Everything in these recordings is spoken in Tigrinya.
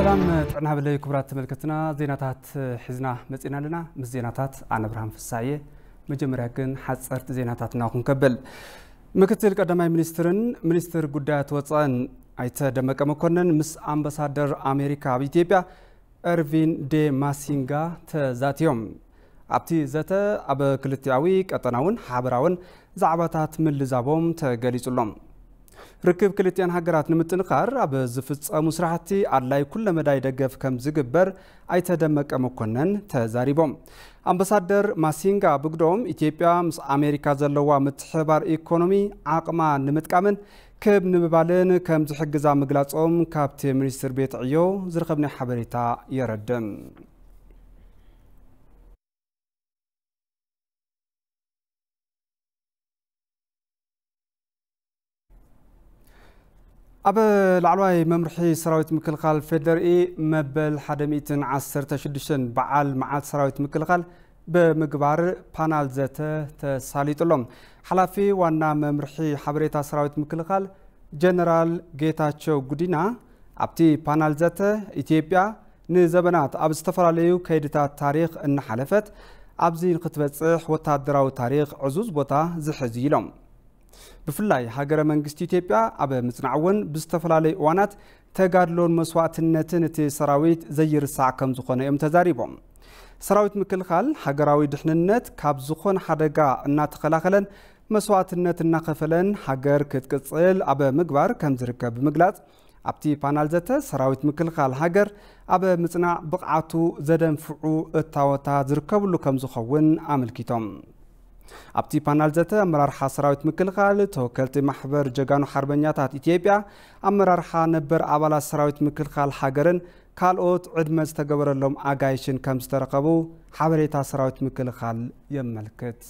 ሰላም ጥዕና ብለይ ክቡራት ተመልከትና፣ ዜናታት ሒዝና መጺና ኣለና። ምስ ዜናታት ኣነ ብርሃን ፍሳየ። መጀመርያ ግን ሓጸርቲ ዜናታትና ክንከብል። ምክትል ቀዳማይ ሚኒስትርን ሚኒስትር ጉዳያት ወጻእን ኣይተ ደመቀ መኮንን ምስ ኣምባሳደር ኣሜሪካ ኣብ ኢትዮጵያ ኤርቪን ዴ ማሲንጋ ተዛትዮም። ኣብቲ ዘተ ኣብ ክልቲኣዊ ቀጠናውን ሓበራውን ዛዕባታት ምልዛቦም ተገሊጹሎም። ርክብ ክልቲኣን ሃገራት ንምጥንኻር ኣብ ዝፍጸሙ ስራሕቲ ኣድላይ ኩለመዳይ ደገፍ ከም ዝግበር ኣይተ ደመቀ መኮነን ተዛሪቦም። ኣምባሳደር ማሲንጋ ብግዶም ኢትዮጵያ ምስ ኣሜሪካ ዘለዋ ምትሕባር ኢኮኖሚ ዓቕማ ንምጥቃምን ክብ ንምባልን ከም ዝሕግዛ ምግላጾም ካብቲ ሚኒስትር ቤት ዕዮ ዝረኸብናይ ሓበሬታ የረድእ። ኣብ ላዕለዋይ መምርሒ ሰራዊት ምክልኻል ፌደሪኢ መበል ሓደ ሚእትን ዓሰርተ ሽዱሽተን በዓል መዓልቲ ሰራዊት ምክልኻል ብምግባር ፓናል ዘተ ተሳሊጡሎም። ሓላፊ ዋና መምርሒ ሓበሬታ ሰራዊት ምክልኻል ጀነራል ጌታቸው ጉዲና ኣብቲ ፓናል ዘተ፣ ኢትዮጵያ ንዘበናት ኣብ ዝተፈላለዩ ከይድታት ታሪኽ እናሓለፈት ኣብዚ ንክትበጽሕ ወታደራዊ ታሪኽ ዕዙዝ ቦታ ዝሕዝ እዩ ኢሎም። ብፍላይ ሃገረ መንግስቲ ኢትዮጵያ ኣብ ምጽናዕ እውን ብዝተፈላለዩ እዋናት ተጋድሎን መስዋእትነትን እቲ ሰራዊት ዘይርሳዕ ከም ዝኾነ እዮም ተዛሪቦም። ሰራዊት ምክልኻል ሃገራዊ ድሕንነት ካብ ዝኾነ ሓደጋ እናተኸላኸለን መስዋእትነት እናኸፈለን ሃገር ክትቅጽል ኣብ ምግባር ከም ዝርከብ ብምግላጽ፣ ኣብቲ ፓናል ዘተ ሰራዊት ምክልኻል ሃገር ኣብ ምጽናዕ ብቕዓቱ ዘደንፍዑ እታወታት ዝርከብሉ ከም ዝኸውን ኣመልኪቶም። ኣብቲ ፓናል ዘተ ኣመራርሓ ሰራዊት ምክልኻል፣ ተወከልቲ ማሕበር ጀጋኑ ሓርበኛታት ኢትዮጵያ፣ ኣመራርሓ ነበር ኣባላት ሰራዊት ምክልኻል ሃገርን ካልኦት ዕድመ ዝተገበረሎም ኣጋይሽን ከም ዝተረኸቡ ሓበሬታ ሰራዊት ምክልኻል የመልክት።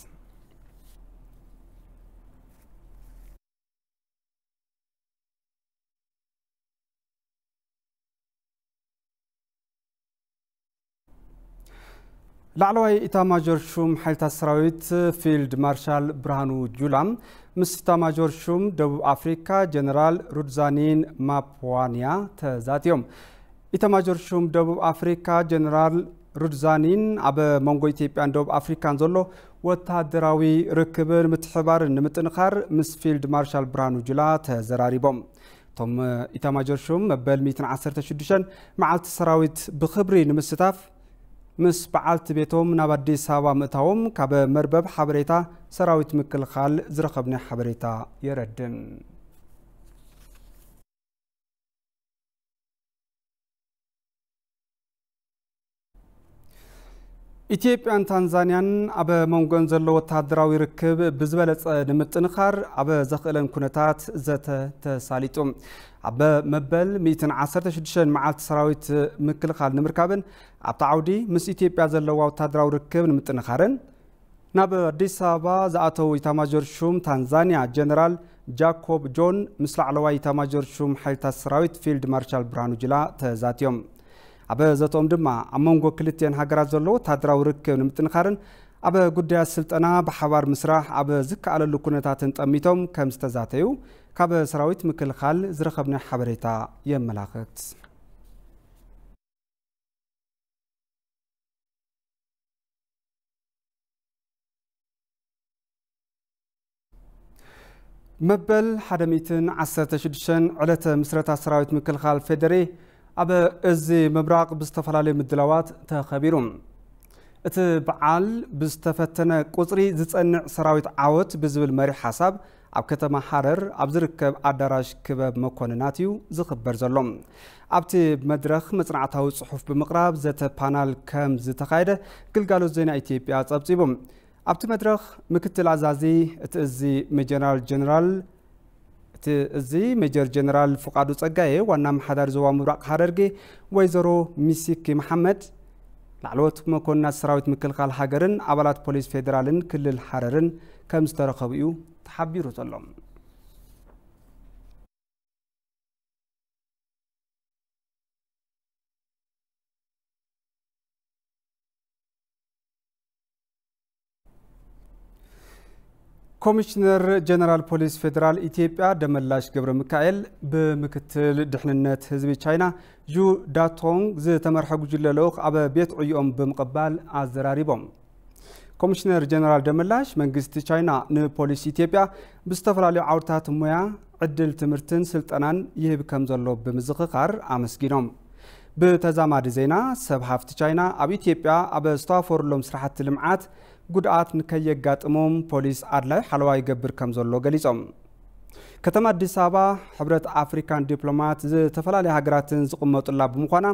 ላዕለዋይ ኢታማዦር ሹም ሓይልታት ሰራዊት ፊልድ ማርሻል ብርሃኑ ጁላ ምስ ኢታማዦር ሹም ደቡብ ኣፍሪካ ጀነራል ሩድዛኒን ማፕዋንያ ተዛትዮም። ኢታማዦር ሹም ደቡብ ኣፍሪካ ጀነራል ሩድዛኒን ኣብ መንጎ ኢትዮጵያን ደቡብ ኣፍሪካን ዘሎ ወታደራዊ ርክብን ምትሕባርን ንምጥንኻር ምስ ፊልድ ማርሻል ብርሃኑ ጁላ ተዘራሪቦም። እቶም ኢታማጆር ሹም መበል ሚእትን ዓሰርተ ሽዱሽተን መዓልቲ ሰራዊት ብኽብሪ ንምስታፍ ምስ በዓልቲ ቤቶም ናብ ኣዲስ ኣበባ ምእታዎም ካብ መርበብ ሓበሬታ ሰራዊት ምክልኻል ዝረኸብናዮ ሓበሬታ የረድእ። ኢትዮጵያን ታንዛንያን ኣብ መንጎን ዘሎ ወታደራዊ ርክብ ብዝበለጸ ንምጥንኻር ኣብ ዘኽእለን ኩነታት ዘተ ተሳሊጡ። ኣብ መበል ሚእትን ዓሰርተ ሽዱሽተን መዓልቲ ሰራዊት ምክልኻል ንምርካብን ኣብቲ ዓውዲ ምስ ኢትዮጵያ ዘለዋ ወታደራዊ ርክብ ንምጥንኻርን ናብ ኣዲስ ኣበባ ዝኣተው ኢታማጆር ሹም ታንዛንያ ጀነራል ጃኮብ ጆን ምስ ላዕለዋይ ኢታማጆር ሹም ሓይልታት ሰራዊት ፊልድ ማርሻል ብርሃኑ ጁላ ተዛትዮም። ኣብ ዘተኦም ድማ ኣብ መንጎ ክልቲአን ሃገራት ዘሎ ወታደራዊ ርክብ ንምጥንኻርን ኣብ ጉዳያት ስልጠና ብሓባር ምስራሕ ኣብ ዝከኣለሉ ኩነታትን ጠሚቶም ከም ዝተዛተዩ ካብ ሰራዊት ምክልኻል ዝረኸብናዮ ሓበሬታ የመላኽት። መበል ሓደ ሚእትን ዓሰርተ ሽዱሽተን ዕለተ ምስረታ ሰራዊት ምክልኻል ፌዴሪ ኣብ እዚ ምብራቕ ብዝተፈላለዩ ምድላዋት ተኸቢሩ። እቲ በዓል ብዝተፈተነ ቁጽሪ ዝጸንዕ ሰራዊት ዓወት ብዝብል መሪሕ ሓሳብ ኣብ ከተማ ሃረር ኣብ ዝርከብ ኣዳራሽ ክበብ መኮንናት እዩ ዝኽበር ዘሎ። ኣብቲ መድረኽ መጽናዕታዊ ጽሑፍ ብምቕራብ ዘተ ፓናል ከም ዝተኻየደ ግልጋሎት ዜና ኢትዮጵያ ጸብጺቡ። ኣብቲ መድረኽ ምክትል ኣዛዚ እቲ እዚ ሜጀራል ጀነራል እቲ እዚ ሜጀር ጀነራል ፍቃዱ ጸጋዬ፣ ዋና ኣመሓዳሪ ዞባ ምብራቕ ሃረርጌ ወይዘሮ ሚሲኪ መሓመድ፣ ላዕለዎት መኮንናት ሰራዊት ምክልኻል ሃገርን ኣባላት ፖሊስ ፌዴራልን ክልል ሃረርን ከም ዝተረኸቡ እዩ ተሓቢሩ ዘሎ። ኮሚሽነር ጀነራል ፖሊስ ፌዴራል ኢትዮጵያ ደመላሽ ገብረ ሚካኤል ብምክትል ድሕንነት ህዝቢ ቻይና ዩ ዳቶንግ ዝተመርሐ ጉጅለ ልኡኽ ኣብ ቤት ዕዮኦም ብምቕባል ኣዘራሪቦም። ኮሚሽነር ጀነራል ደመላሽ መንግስቲ ቻይና ንፖሊስ ኢትዮጵያ ብዝተፈላለዩ ዓውድታት ሞያ ዕድል ትምህርትን ስልጠናን ይህብ ከም ዘሎ ብምዝኽኻር ኣመስጊኖም። ብተዛማዲ ዜና ሰብ ሃፍቲ ቻይና ኣብ ኢትዮጵያ ኣብ ዝተዋፈሩሎም ስራሕቲ ልምዓት ጉድኣት ንከየጋጥሞም ፖሊስ ኣድላይ ሓለዋ ይገብር ከም ዘሎ ገሊጾም። ከተማ ኣዲስ ኣበባ ሕብረት ኣፍሪካን ዲፕሎማት ዝተፈላለያ ሃገራትን ዝቕመጡላ ብምዃና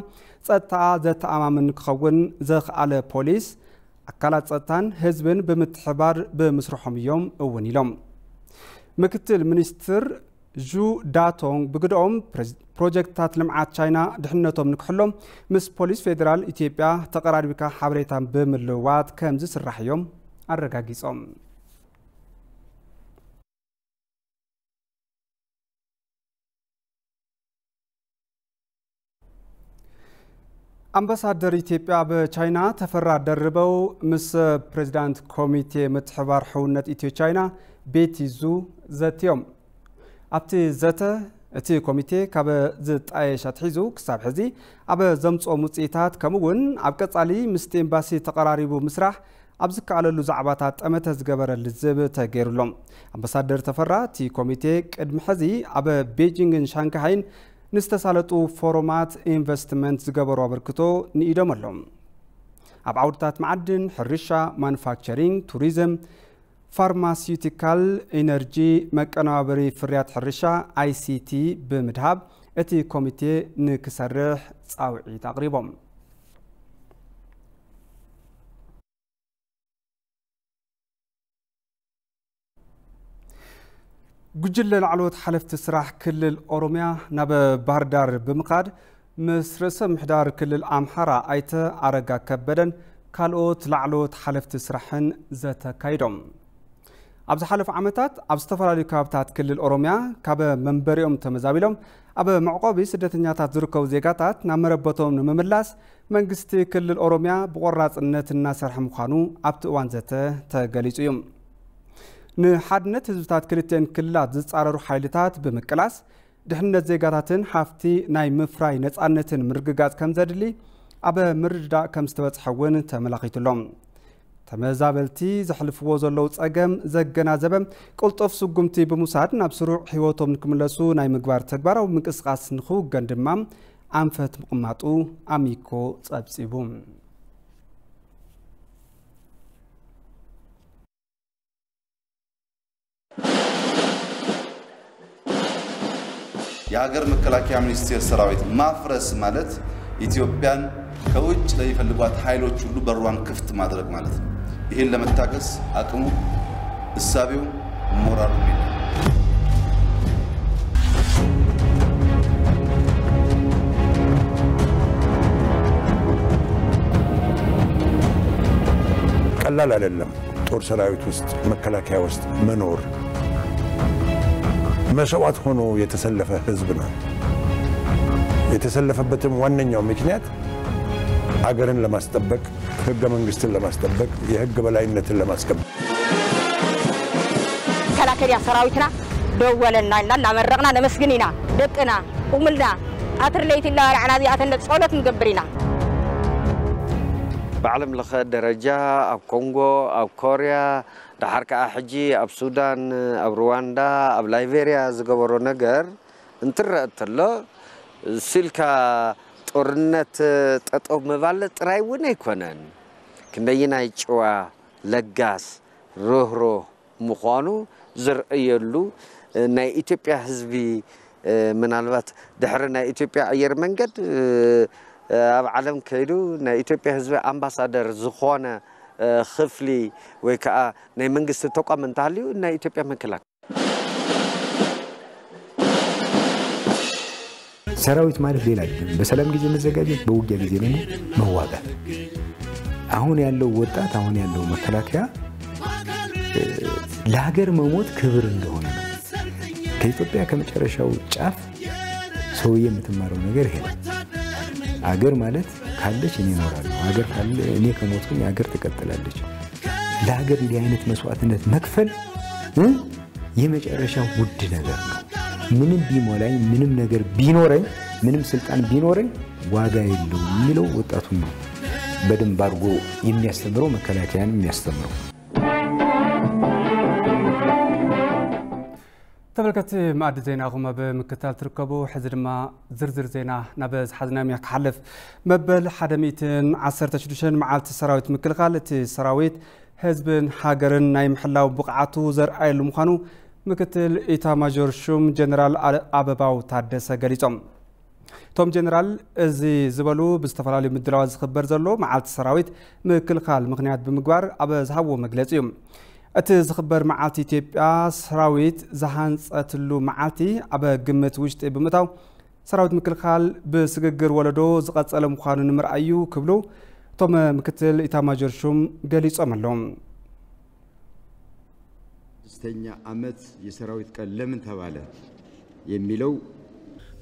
ጸጥታኣ ዘተኣማምን ክኸውን ዘኽኣለ ፖሊስ ኣካላት ጸጥታን ህዝብን ብምትሕባር ብምስርሖም እዮም እውን ኢሎም። ምክትል ሚኒስትር ዩ ዳቶንግ ብግደኦም ፕሮጀክትታት ልምዓት ቻይና ድሕነቶም ንክሕሎም ምስ ፖሊስ ፌዴራል ኢትዮጵያ ተቐራሪብካ ሓበሬታን ብምልውዋጥ ከም ዝስራሕ እዮም ኣረጋጊጾም። ኣምባሳደር ኢትዮጵያ ኣብ ቻይና ተፈራ ደርበው ምስ ፕሬዚዳንት ኮሚቴ ምትሕባር ሕውነት ኢትዮ ቻይና ቤቲ ዙ ዘትዮም። ኣብቲ ዘተ እቲ ኮሚቴ ካብ ዝጣየሽ ኣትሒዙ ክሳብ ሕዚ ኣብ ዘምፅኦም ውፅኢታት ከምኡ እውን ኣብ ቀፃሊ ምስቲ ኤምባሲ ተቐራሪቡ ምስራሕ ኣብ ዝከኣለሉ ዛዕባታት ጠመተ ዝገበረ ልዝብ ተገይሩሎም። ኣምባሳደር ተፈራ እቲ ኮሚቴ ቅድሚ ሕዚ ኣብ ቤጂንግን ሻንግሃይን ንዝተሳለጡ ፎሮማት ኢንቨስትመንት ዝገበሩ ኣበርክቶ ንኢዶም ኣሎም። ኣብ ዓውድታት መዓድን፣ ሕርሻ፣ ማኑፋክቸሪንግ፣ ቱሪዝም፣ ፋርማሲዩቲካል፣ ኢነርጂ፣ መቀነባበሪ ፍርያት ሕርሻ፣ ኣይሲቲ ብምድሃብ እቲ ኮሚቴ ንክሰርሕ ፃውዒት ኣቕሪቦም። ጉጅለ ላዕለዎት ሓለፍቲ ስራሕ ክልል ኦሮሚያ ናብ ባህርዳር ብምኻድ ምስ ርእሰ ምሕዳር ክልል ኣምሓራ ኣይተ ኣረጋ ከበደን ካልኦት ላዕለዎት ሓለፍቲ ስራሕን ዘተ ኣካይዶም። ኣብ ዝሓለፉ ዓመታት ኣብ ዝተፈላለዩ ከባብታት ክልል ኦሮሚያ ካብ መንበሪኦም ተመዛቢሎም ኣብ መዕቆቢ ስደተኛታት ዝርከቡ ዜጋታት ናብ መረበቶም ንምምላስ መንግስቲ ክልል ኦሮሚያ ብቆራፅነት እናሰርሐ ምዃኑ ኣብቲ እዋን ዘተ ተገሊፁ እዩ። ንሓድነት ህዝብታት ክልቲኤን ክልላት ዝፃረሩ ሓይልታት ብምቅላስ ድሕነት ዜጋታትን ሃፍቲ ናይ ምፍራይ ነፃነትን ምርግጋፅ ከም ዘድሊ ኣብ ምርድዳእ ከም ዝተበፅሐ እውን ተመላኺቱሎም። ተመዛበልቲ ዘሕልፍዎ ዘለዉ ፀገም ዘገናዘበ ቅልጡፍ ስጉምቲ ብምውሳድ ናብ ስሩዕ ህይወቶም ንክምለሱ ናይ ምግባር ተግባራዊ ምንቅስቃስ ንክውገን ድማ ኣንፈት ምቕማጡ ኣሚኮ ፀብፂቡ። የሀገር መከላከያ ሚኒስቴር ሰራዊት ማፍረስ ማለት ኢትዮጵያን ከውጭ ለሚፈልጓት ኃይሎች ሁሉ በሯን ክፍት ማድረግ ማለት ነው። ይህን ለመታገስ አቅሙ፣ እሳቤው፣ ሞራሉ የለም። ቀላል አይደለም። ጦር ሰራዊት ውስጥ፣ መከላከያ ውስጥ መኖር መስዋዕት ሆኖ የተሰለፈ ህዝብ ነው። የተሰለፈበትም ዋነኛው ምክንያት አገርን ለማስጠበቅ፣ ህገ መንግስትን ለማስጠበቅ፣ የህግ በላይነትን ለማስከበር። መከላከያ ሰራዊትና ደወለና ኢልና እናመረቕና ነመስግን ኢና። ደቅና፣ ቁምልና፣ ኣትር ለይቲ እናበላዕና እዚኣተን ጸሎት ንገብር ኢና። ብዓለም ለኸ ደረጃ ኣብ ኮንጎ፣ ኣብ ኮርያ፣ ደሓር ከኣ ሕጂ ኣብ ሱዳን፣ ኣብ ሩዋንዳ፣ ኣብ ላይቤርያ ዝገበሮ ነገር እንትረአ እንተሎ፣ ሲልካ ጦርነት ጠጠው ምባል ጥራይ እውን ኣይኮነን። ክንደይናይ ጭዋ፣ ለጋስ፣ ርህሩህ ምዃኑ ዝረኣየሉ፣ ናይ ኢትዮጵያ ህዝቢ፣ ምናልባት ድሕሪ ናይ ኢትዮጵያ ኣየር መንገድ፣ ኣብ ዓለም ከይዱ ናይ ኢትዮጵያ ህዝቢ ኣምባሳደር ዝኾነ ክፍሊ ወይ ከዓ ናይ መንግስቲ ተቋም እንተሃልዩ ናይ ኢትዮጵያ መከላከያ። ሰራዊት ማለት ሌላ አይደለም። በሰላም ጊዜ መዘጋጀት፣ በውጊያ ጊዜ ደግሞ መዋጋት። አሁን ያለው ወጣት፣ አሁን ያለው መከላከያ፣ እ፣ ለሀገር መሞት ክብር እንደሆነ ነው። ከኢትዮጵያ ከመጨረሻው ጫፍ ሰውዬ የምትማረው ነገር ይሄ ነው። አገር ማለት ካለች እኔ እኖራለሁ፣ አገር ካለ፣ እኔ ከሞትኩኝ አገር ትቀጥላለች። ለሀገር እንዲህ አይነት መስዋዕትነት መክፈል እ? የመጨረሻ ውድ ነገር ነው። ምንም ቢሞላኝ፣ ምንም ነገር ቢኖረኝ፣ ምንም ስልጣን ቢኖረኝ ዋጋ የለውም የሚለው ወጣቱን ነው በደንብ አድርጎ የሚያስተምረው፣ መከላከያን የሚያስተምረው። ተመልከቲ፣ መኣዲ ዜናኹም ኣብ ምክታል ትርከቡ። ሕዚ ድማ ዝርዝር ዜና ናብ ዝሓዝናዮም እያ ክሓልፍ። መበል ሓደ ሚእትን ዓሰርተ ሽዱሽተን መዓልቲ ሰራዊት ምክልኻል፣ እቲ ሰራዊት ህዝብን ሃገርን ናይ ምሕላው ብቕዓቱ ዘርኣየሉ ምዃኑ ምክትል ኢታማዦር ሹም ጀነራል ኣበባው ታደሰ ገሊጾም። እቶም ጀነራል እዚ ዝበሉ፣ ብዝተፈላለዩ ምድላዋት ዝኽበር ዘሎ መዓልቲ ሰራዊት ምክልኻል ምኽንያት ብምግባር ኣብ ዝሃብዎ መግለጺ እዩ። እቲ ዝኽበር መዓልቲ፣ ኢትዮጵያ ሰራዊት ዝሃንጸትሉ መዓልቲ ኣብ ግምት ውሽጢ ብምእታው፣ ሰራዊት ምክልኻል ብስግግር ወለዶ ዝቐጸለ ምዃኑ ንምርኣይ እዩ ክብሉ እቶም ምክትል ኢታማዦር ሹም ገሊጾም ኣለዉ። ስድስተኛ ዓመት የሰራዊት ቀን ለምን ተባለ የሚለው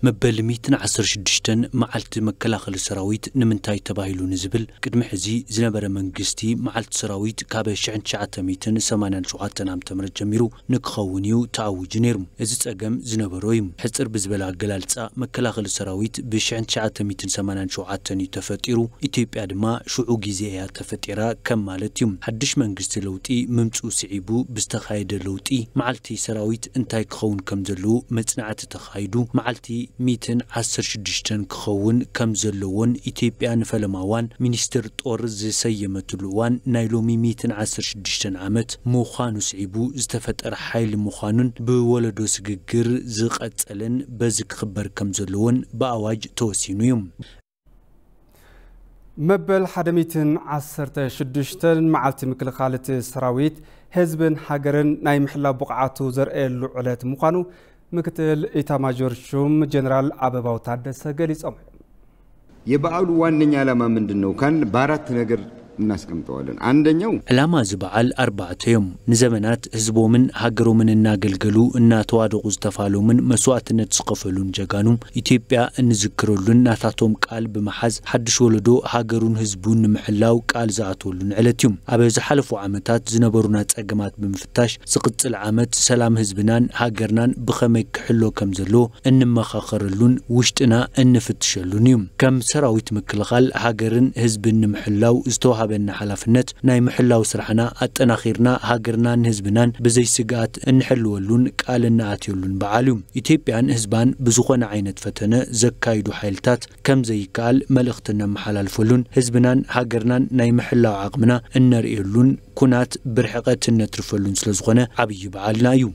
መበል ሚእትን ዓሰርተ ሽዱሽተን መዓልቲ መከላኸሊ ሰራዊት ንምንታይ ተባሂሉ ንዝብል፣ ቅድሚ ሕዚ ዝነበረ መንግስቲ መዓልቲ ሰራዊት ካብ ሽሕን ትሽዓተ ሚእትን ሰማንያን ሸውዓተን ዓመተ ምህረት ጀሚሩ ንክኸውን እዩ ተኣዊጁ ነይሩ። እዚ ጸገም ዝነበሮ እዩ። ሕጽር ብዝበለ ኣገላልጻ፣ መከላኸሊ ሰራዊት ብሽሕን ትሽዓተ ሚእትን ሰማንያን ሸውዓተን እዩ ተፈጢሩ፣ ኢትዮጵያ ድማ ሽዑ ግዜ እያ ተፈጢራ ከም ማለት እዩ። ሓድሽ መንግስቲ ለውጢ ምምጽኡ ስዒቡ ብዝተኻየደ ለውጢ፣ መዓልቲ ሰራዊት እንታይ ክኸውን ከም ዘለዎ መጽናዕቲ ተኻይዱ፣ መዓልቲ ሚእትን ዓሰርተ ሽዱሽተን ክኸውን ከም ዘለዎን ኢትዮጵያ ንፈለማ እዋን ሚኒስትር ጦር ዝሰየመትሉ እዋን ናይ ሎሚ ሚእትን ዓሰርተ ሽዱሽተን ዓመት ምዃኑ ስዒቡ ዝተፈጠረ ሓይሊ ምዃኑን ብወለዶ ስግግር ዝቐጸለን በዚ ክኽበር ከም ዘለዎን ብኣዋጅ ተወሲኑ እዩ። መበል ሓደ ሚእትን ዓሰርተ ሽዱሽተን መዓልቲ ምክልኻል እቲ ሰራዊት ህዝብን ሃገርን ናይ ምሕላው ብቕዓቱ ዘርእየሉ ዕለት ምዃኑ ምክትል ኢታማዦር ሹም ጀነራል ኣበባው ታደሰ ገሊጾም። የበዓሉ ዋነኛ ዓላማ ምንድን ነው ካልን በአራት ነገር እናስቀምጠዋለን። አንደኛው ዕላማ እዚ በዓል ኣርባዕተ እዮም። ንዘመናት ህዝቦምን ሃገሮምን እናገልገሉ እናተዋደቑ ዝተፋሎምን መስዋእትነት ዝኸፈሉን ጀጋኑም ኢትዮጵያ እንዝክረሉን ናታቶም ቃል ብምሓዝ ሓድሽ ወለዶ ሃገሩን ህዝቡን ንምሕላው ቃል ዝኣተወሉን ዕለት እዩ። ኣብ ዝሓለፉ ዓመታት ዝነበሩና ጸገማት ብምፍታሽ ዝቕጽል ዓመት ሰላም ህዝብናን ሃገርናን ብኸመይ ክሕሎ ከም ዘለዎ እንመኻኸረሉን ውሽጥና እንፍትሸሉን እዩ። ከም ሰራዊት ምክልኻል ሃገርን ህዝብን ንምሕላው ዝተዋሃበና ሓላፍነት ናይ ምሕላው ስራሕና ኣጠናኺርና ሃገርናን ህዝብናን ብዘይ ስግኣት እንሕልወሉን ቃል እንኣትየሉን በዓል እዩ። ኢትዮጵያን ህዝባን ብዝኾነ ዓይነት ፈተነ ዘካይዱ ሓይልታት ከም ዘይከኣል መልእኽቲ እነመሓላልፈሉን ህዝብናን ሃገርናን ናይ ምሕላው ዓቕምና እነርእየሉን ኩናት ብርሕቐት እነትርፈሉን ስለዝኾነ ዓብዪ በዓልና እዩ።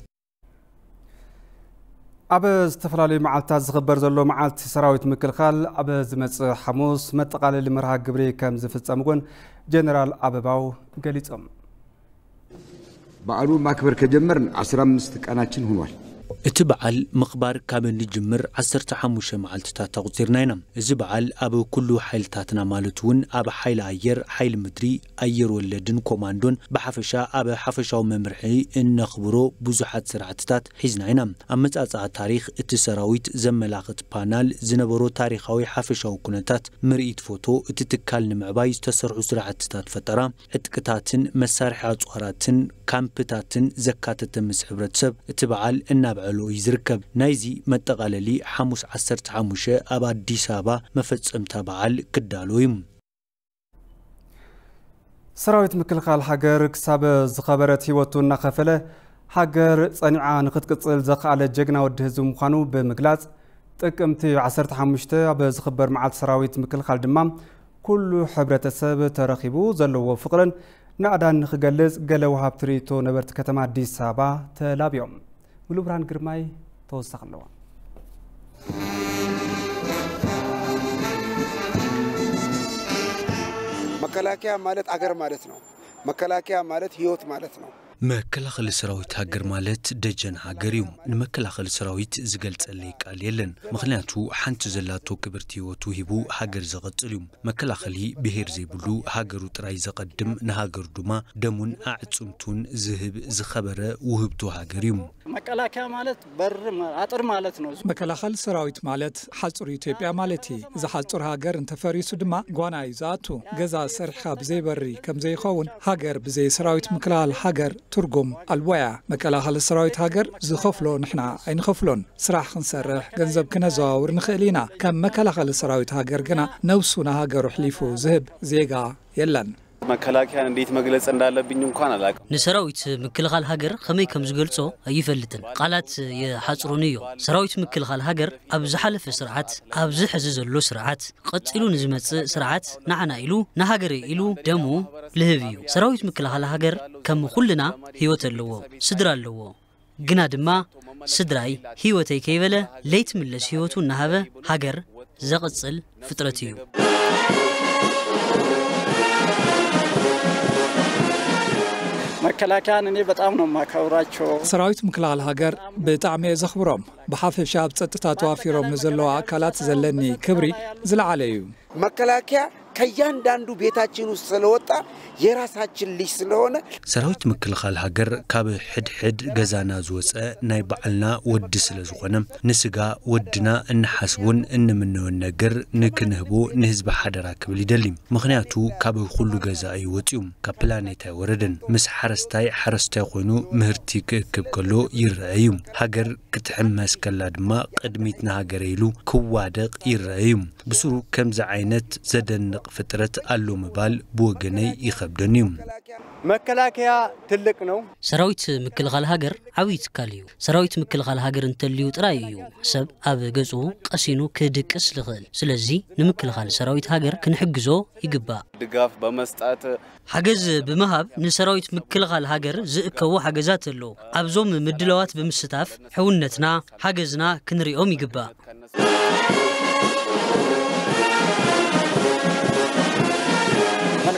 ኣብ ዝተፈላለዩ መዓልታት ዝኽበር ዘሎ መዓልቲ ሰራዊት ምክልኻል ኣብ ዝመጽእ ሓሙስ መጠቓለሊ መርሃ ግብሪ ከም ዝፍጸም እውን ጀነራል ኣበባው ገሊጾም። በዓሉ ማክበር ከጀመርን አስራ አምስት ቀናችን ሆኗል። እቲ በዓል ምኽባር ካብ እንጅምር ዓሰርተ ሓሙሽተ መዓልትታት ኣቑጺርና ኢና። እዚ በዓል ኣብ ኩሉ ሓይልታትና ማለት እውን ኣብ ሓይሊ ኣየር፣ ሓይሊ ምድሪ፣ ኣየር ወለድን ኮማንዶን ብሓፈሻ ኣብ ሓፈሻዊ መምርሒ እነኽብሮ ብዙሓት ስራሕትታት ሒዝና ኢና። ኣመጻጽኣ ታሪኽ እቲ ሰራዊት ዘመላኽት ፓናል፣ ዝነበሮ ታሪኻዊ ሓፈሻዊ ኩነታት፣ ምርኢት ፎቶ፣ እቲ ትካል ንምዕባይ ዝተሰርሑ ስራሕትታት ፈጠራ፣ ዕጥቅታትን መሳርሒ ኣጽዋራትን ካምፕታትን ዘካተተ ምስ ሕብረተሰብ እቲ በዓል እናብዐሎ እዩ ዝርከብ። ናይዚ መጠቓለሊ ሓሙስ ዓሰርተ ሓሙሽተ ኣብ ኣዲስ ኣበባ መፈጸምታ በዓል ክዳሎ እዩ። ሰራዊት ምክልኻል ሃገር ክሳብ ዝኸበረት ህይወቱ እናኸፈለ ሃገር ጸኒዓ ንክትቅጽል ዘኽኣለ ጀግና ወዲ ህዝቢ ምዃኑ ብምግላጽ፣ ጥቅምቲ ዓሰርተ ሓሙሽተ ኣብ ዝኽበር መዓልቲ ሰራዊት ምክልኻል ድማ ኩሉ ሕብረተሰብ ተረኺቡ ዘለዎ ፍቕርን ናእዳን ንክገልጽ ገለ ወሃብቲ ርእይቶ ነበርቲ ከተማ ኣዲስ ኣበባ ተላብዮም። ሙሉብርሃን ግርማይ ተወሳኺ ኣለዎ። መከላከያ ማለት አገር ማለት ነው። መከላከያ ማለት ህይወት ማለት ነው። መከላኸሊ ሰራዊት ሃገር ማለት ደጀን ሃገር እዩ። ንመከላኸሊ ሰራዊት ዝገልጸለይ ቃል የለን። ምኽንያቱ ሓንቲ ዘላቶ ክብርቲ ህይወቱ ሂቡ ሃገር ዘቐጽል እዩ። መከላኸሊ ብሄር ዘይብሉ ሃገሩ ጥራይ ዘቐድም ንሃገሩ ድማ ደሙን ኣዕጽምቱን ዝህብ ዝኸበረ ውህብቶ ሃገር እዩ። መከላከያ ማለት በር አጥር ማለት ነው። መከላኸሊ ሰራዊት ማለት ሓጹር ኢትዮጵያ ማለት እዩ። እዚ ሓጹር ሃገር እንተፈሪሱ ድማ ጓና እዩ ዝኣቱ። ገዛ ሰሪሕኻ ብዘይ በሪ ከም ዘይኸውን ሃገር ብዘይ ሰራዊት ምክልኻል ሃገር ትርጉም ኣልቦ እያ። መከላኸሊ ሰራዊት ሃገር ዝኸፍሎ ንሕና ኣይንኸፍሎን። ስራሕ ክንሰርሕ፣ ገንዘብ ክነዘዋውር ንኽእል ኢና። ከም መከላኸሊ ሰራዊት ሃገር ግና ነብሱ ንሃገሩ ኣሕሊፉ ዝህብ ዜጋ የለን። መከላከያን እንዴት መግለጽ እንዳለብኝ እንኳን አላውቅም። ንሰራዊት ምክልኻል ሃገር ከመይ ከም ዝገልጾ ኣይፈልጥን። ቃላት ይሓጽሩኒ እዮም። ሰራዊት ምክልኻል ሃገር ኣብ ዝሓለፈ ስርዓት፣ ኣብዚ ሕዚ ዘሎ ስርዓት፣ ቀጺሉ ንዝመጽእ ስርዓት ንዓና ኢሉ፣ ንሃገረይ ኢሉ ደሙ ልህብ እዩ። ሰራዊት ምክልኻል ሃገር ከም ኩልና ህይወት ኣለዎ፣ ስድራ ኣለዎ። ግና ድማ ስድራይ ህይወተይ ከይበለ ለይትምለስ ህይወቱ እናሃበ ሃገር ዘቐጽል ፍጥረት እዩ። መከላከያን እኔ በጣም ነው የማከብራቸው። ሰራዊት ምክልኻል ሃገር ብጣዕሚ እየ ዘኽብሮም። ብሓፈሻ ኣብ ጸጥታ ተዋፊሮም ንዘለዉ ኣካላት ዘለኒ ክብሪ ዝለዓለ እዩ። መከላከያ ከእያንዳንዱ ቤታችን ውስጥ ስለወጣ የራሳችን ልጅ ስለሆነ ሰራዊት ምክልኻል ሃገር ካብ ሕድሕድ ገዛና ዝወፀ ናይ በዓልና ወዲ ስለ ዝኾነ ንስጋ ወድና እንሓስቦን እንምነዮን ነገር ንክንህቦ ንህዝቢ ሓደራ ክብል ይደሊ። ምኽንያቱ ካብ ኩሉ ገዛ እዩ ወፂኡ፣ ካብ ፕላኔት ኣይወረደን። ምስ ሓረስታይ ሓረስታይ ኮይኑ ምህርቲ ክእክብ ከሎ ይረአ እዩ። ሃገር ክትሕመስ ከላ ድማ ቅድሚት ንሃገረ ኢሉ ክዋደቕ ይረአ እዩ። ብስሩ ከምዚ ዓይነት ዘደንቕ ፍጥረት ኣሎ ምባል ብወገነይ ይኸብደኒ እዩ። መከላከያ ትልቅ ነው። ሰራዊት ምክልኻል ሃገር ዓብዪ ትካል እዩ። ሰራዊት ምክልኻል ሃገር እንተልዩ ጥራይ እዩ ሰብ ኣብ ገጹ ቀሲኑ ክድቅስ ዝኽእል። ስለዚ ንምክልኻል ሰራዊት ሃገር ክንሕግዞ ይግባእ። ድጋፍ በመስጠት ሓገዝ ብምሃብ ንሰራዊት ምክልኻል ሃገር ዝእከቡ ሓገዛት ኣሎ። ኣብዞም ምድላዋት ብምስታፍ ሕውነትና፣ ሓገዝና ክንሪኦም ይግባእ።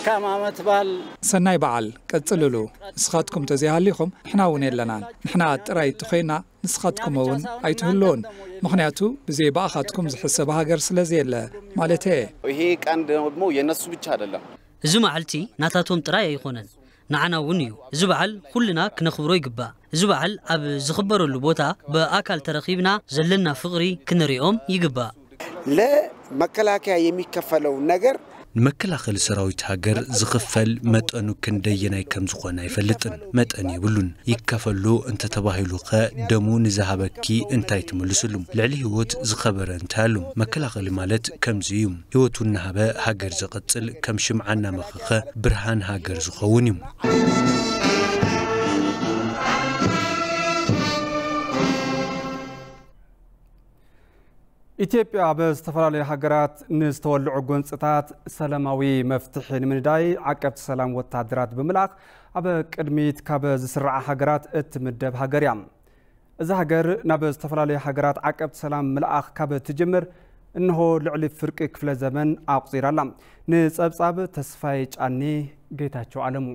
መልካም ዓመት በዓል። ሰናይ በዓል ቀጽልሉ። ንስኻትኩም ተዘይሃሊኹም ንሕና እውን የለናን። ንሕና ጥራይ ተኾይና ንስኻትኩም እውን ኣይትህልውን። ምኽንያቱ ብዘይ ብኣኻትኩም ዝሕሰብ ሃገር ስለ ዘየለ ማለተ እየ። ይሄ ቀን ደግሞ የነሱ ብቻ አይደለም። እዚ መዓልቲ ናታቶም ጥራይ ኣይኾነን፣ ንዓና እውን እዩ። እዚ በዓል ኩልና ክነኽብሮ ይግባእ። እዚ በዓል ኣብ ዝኽበረሉ ቦታ ብኣካል ተረኺብና ዘለና ፍቕሪ ክንሪኦም ይግባእ። ለመከላከያ የሚከፈለው ነገር ንመከላኸሊ ሰራዊት ሃገር ዝኽፈል መጠኑ ክንደየናይ ከም ዝኾነ ኣይፈልጥን። መጠን የብሉን። ይከፈሎ እንተተባሂሉኸ ደሙ ንዝሃበኪ እንታይ ትምልስሉ? ልዕሊ ህይወት ዝኸበረ እንታይ ኣሎ? መከላኸሊ ማለት ከምዚ እዩ። ህይወቱ እናሃበ ሃገር ዘቐጽል፣ ከም ሽምዓ እናመኸኸ ብርሃን ሃገር ዝኸውን እዩ። ኢትዮጵያ ኣብ ዝተፈላለዩ ሃገራት ንዝተወልዑ ጎንፅታት ሰላማዊ መፍትሒ ንምንዳይ ዓቀብቲ ሰላም ወታደራት ብምልኣኽ ኣብ ቅድሚት ካብ ዝስርዓ ሃገራት እትምደብ ሃገር እያ። እዛ ሃገር ናብ ዝተፈላለዩ ሃገራት ዓቀብቲ ሰላም ምልኣኽ ካብ ትጅምር እንሆ ልዕሊ ፍርቂ ክፍለ ዘመን ኣቑፂራ ኣላ። ንፀብፃብ ተስፋይ ጫኒ፣ ጌታቸው ኣለሙ።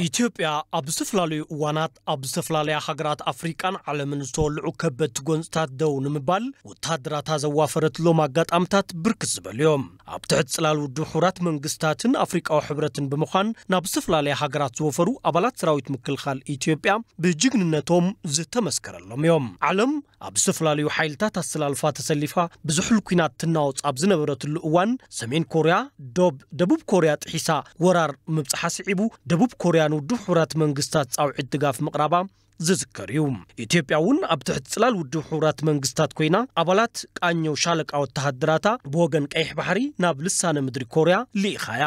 ኢትዮጵያ ኣብ ዝተፈላለዩ እዋናት ኣብ ዝተፈላለያ ሃገራት ኣፍሪቃን ዓለምን ዝተወልዑ ከበድቲ ጎንፅታት ደው ንምባል ወታደራታ ዘዋፈረትሎም ኣጋጣምታት ብርክት ዝበሉ እዮም። ኣብ ትሕቲ ፅላል ውድብ ሕቡራት መንግስታትን ኣፍሪቃዊ ሕብረትን ብምዃን ናብ ዝተፈላለያ ሃገራት ዝወፈሩ ኣባላት ሰራዊት ምክልኻል ኢትዮጵያ ብጅግንነቶም ዝተመስከረሎም እዮም። ዓለም ኣብ ዝተፈላለዩ ሓይልታት ኣሰላልፋ ተሰሊፋ ብዝሑል ኲናት ትናወጽ ኣብ ዝነበረትሉ እዋን ሰሜን ኮርያ ዶብ ደቡብ ኮርያ ጥሒሳ ወራር ምብጽሓ ስዒቡ ደቡብ ኮርያ ንውድብ ሕቡራት መንግስታት ጻውዒት ድጋፍ ምቕራባ ዝዝከር እዩ። ኢትዮጵያ እውን ኣብ ትሕቲ ጽላል ውድብ ሕቡራት መንግስታት ኮይና ኣባላት ቃኘው ሻለቃ ወተሃደራታ ብወገን ቀይሕ ባሕሪ ናብ ልሳነ ምድሪ ኮርያ ልኢኻያ።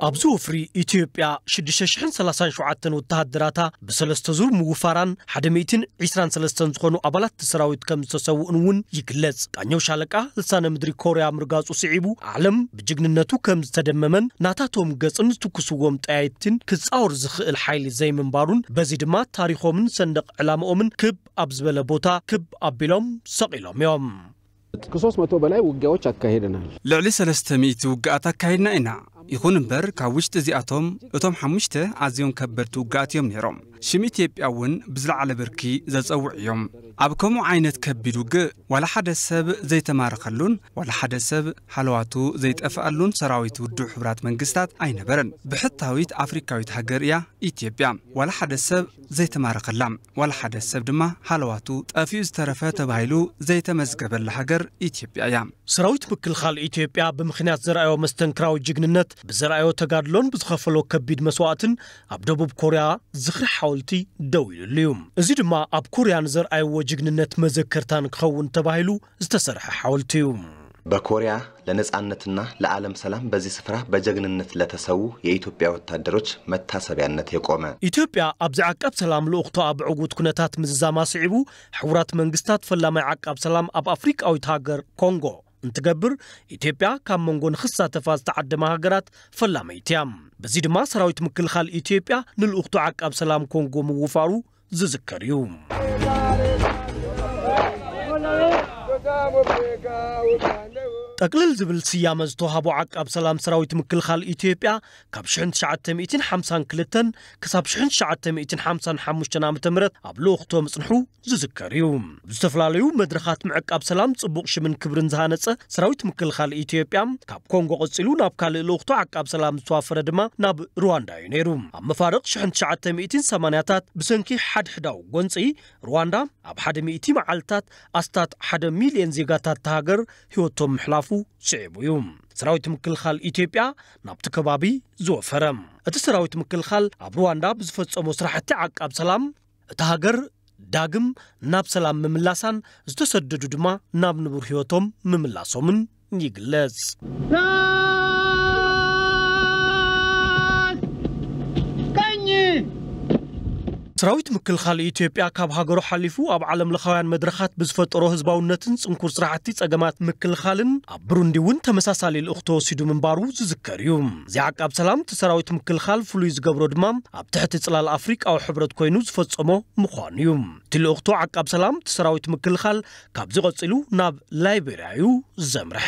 ኣብዚ ወፍሪ ኢትዮጵያ ሽዱሽተ ሽሕን ሰላሳን ሸውዓተን ወተሃደራታ ብሰለስተ ዙር ምውፋራን ሓደ ሚእትን ዕስራን ሰለስተን ዝኾኑ ኣባላት ሰራዊት ከም ዝተሰውኡን እውን ይግለጽ። ቃኘው ሻለቃ ልሳነ ምድሪ ኮርያ ምርጋጹ ስዒቡ ዓለም ብጅግንነቱ ከም ዝተደመመን ናታቶም ገጽን ዝትኩስዎም ጠያይትን ክጻወር ዝኽእል ሓይሊ ዘይምንባሩን በዚ ድማ ታሪኾምን ሰንደቕ ዕላምኦምን ክብ ኣብ ዝበለ ቦታ ክብ ኣቢሎም ሰቒሎም እዮም። ከሶስት መቶ በላይ ውጊያዎች አካሄደናል። ልዕሊ ሰለስተ ሚእቲ ውግኣት ኣካይድና ኢና። ይኹን እምበር ካብ ውሽጢ እዚኣቶም እቶም ሓሙሽተ ኣዝዮም ከበድቲ ውግኣት እዮም ነይሮም። ሽም ኢትዮጵያ እውን ብዝለዓለ ብርኪ ዘጸውዑ እዮም። ኣብ ከምኡ ዓይነት ከቢድ ውግእ ዋላ ሓደ ሰብ ዘይተማረኸሉን ዋላ ሓደ ሰብ ሃለዋቱ ዘይጠፍኣሉን ሰራዊት ውድብ ሕቡራት መንግስታት ኣይነበረን። ብሕታዊት ኣፍሪካዊት ሃገር እያ ኢትዮጵያ ዋላ ሓደ ሰብ ዘይተማረኸላ፣ ዋላ ሓደ ሰብ ድማ ሃለዋቱ ጠፊኡ ዝተረፈ ተባሂሉ ዘይተመዝገበላ ሃገር ኢትዮጵያ እያ። ሰራዊት ምክልኻል ኢትዮጵያ ብምኽንያት ዘርኣዮ መስተንክራዊ ጅግንነት፣ ብዘርኣዮ ተጋድሎን ብዝኸፈሎ ከቢድ መስዋእትን ኣብ ደቡብ ኮርያ ዝኽሪ ሓወልቲ ደው ኢሉሉ እዩ። እዚ ድማ ኣብ ኮርያ ንዘርኣይዎ ጅግንነት መዘከርታን ክኸውን ተባሂሉ ዝተሰርሐ ሓወልቲ እዩ። በኮሪያ ለነጻነትና ለዓለም ሰላም በዚህ ስፍራ በጀግንነት ለተሰዉ የኢትዮጵያ ወታደሮች መታሰቢያነት የቆመ። ኢትዮጵያ ኣብዚ ዓቃብ ሰላም ልኡኽቶኣ ብዕዉት ኩነታት ምዝዛማ ስዒቡ፣ ሕቡራት መንግስታት ፈላማይ ዓቃብ ሰላም ኣብ ኣፍሪቃዊት ሃገር ኮንጎ እንትገብር፣ ኢትዮጵያ ካብ መንጎ ንኽሳተፋ ዝተዓደማ ሃገራት ፈላመይቲ እያ። በዚ ድማ ሰራዊት ምክልኻል ኢትዮጵያ ንልኡኽቶ ዓቃብ ሰላም ኮንጎ ምውፋሩ ዝዝከር እዩ። ጠቅልል ዝብል ስያመ ዝተዋህቦ ዓቃብ ሰላም ሰራዊት ምክልኻል ኢትዮጵያ ካብ ሽሕን ትሽዓተ ሚእትን ሓምሳን ክልተን ክሳብ ሽሕን ትሽዓተ ሚእትን ሓምሳን ሓሙሽተን ዓመተ ምህረት ኣብ ልኡኽቶ ምጽንሑ ዝዝከር እዩ። ኣብ ዝተፈላለዩ መድረኻት ምዕቃብ ሰላም ጽቡቕ ሽምን ክብርን ዝሃነጸ ሰራዊት ምክልኻል ኢትዮጵያ፣ ካብ ኮንጎ ቀጺሉ ናብ ካልእ ልኡኽቶ ዓቃብ ሰላም ዝተዋፈረ ድማ ናብ ሩዋንዳ እዩ ነይሩ። ኣብ መፋርቕ ሽሕን ትሽዓተ ሚእትን ሰማንያታት ብሰንኪ ሓድሕዳዊ ጎንጺ ሩዋንዳ ኣብ ሓደ ሚእቲ መዓልታት ኣስታት ሓደ ሚልዮን ዜጋታት እታ ሃገር ህይወቶም ምሕላፉ ስዒቡ እዩ። ሰራዊት ምክልኻል ኢትዮጵያ ናብቲ ከባቢ ዝወፈረ። እቲ ሰራዊት ምክልኻል ኣብ ሩዋንዳ ብዝፈጸሞ ስራሕቲ ዓቃብ ሰላም እታ ሃገር ዳግም ናብ ሰላም ምምላሳን ዝተሰደዱ ድማ ናብ ንቡር ህይወቶም ምምላሶምን ይግለጽ። ሰራዊት ምክልኻል ኢትዮጵያ ካብ ሃገሩ ሓሊፉ ኣብ ዓለም ለኻውያን መድረኻት ብዝፈጠሮ ህዝባውነትን ጽንኩር ስራሕቲ ጸገማት ምክልኻልን ኣብ ብሩንዲ እውን ተመሳሳሊ ልኡኽ ተወሲዱ ምንባሩ ዝዝከር እዩ። እዚ ዓቃብ ሰላም እቲ ሰራዊት ምክልኻል ፍሉይ ዝገብሮ ድማ ኣብ ትሕቲ ጽላል ኣፍሪቃዊ ሕብረት ኮይኑ ዝፈጸሞ ምዃኑ እዩ። እቲ ልኡኽቶ ዓቃብ ሰላም እቲ ሰራዊት ምክልኻል ካብዚ ቀጺሉ ናብ ላይቤርያ እዩ ዘምርሐ።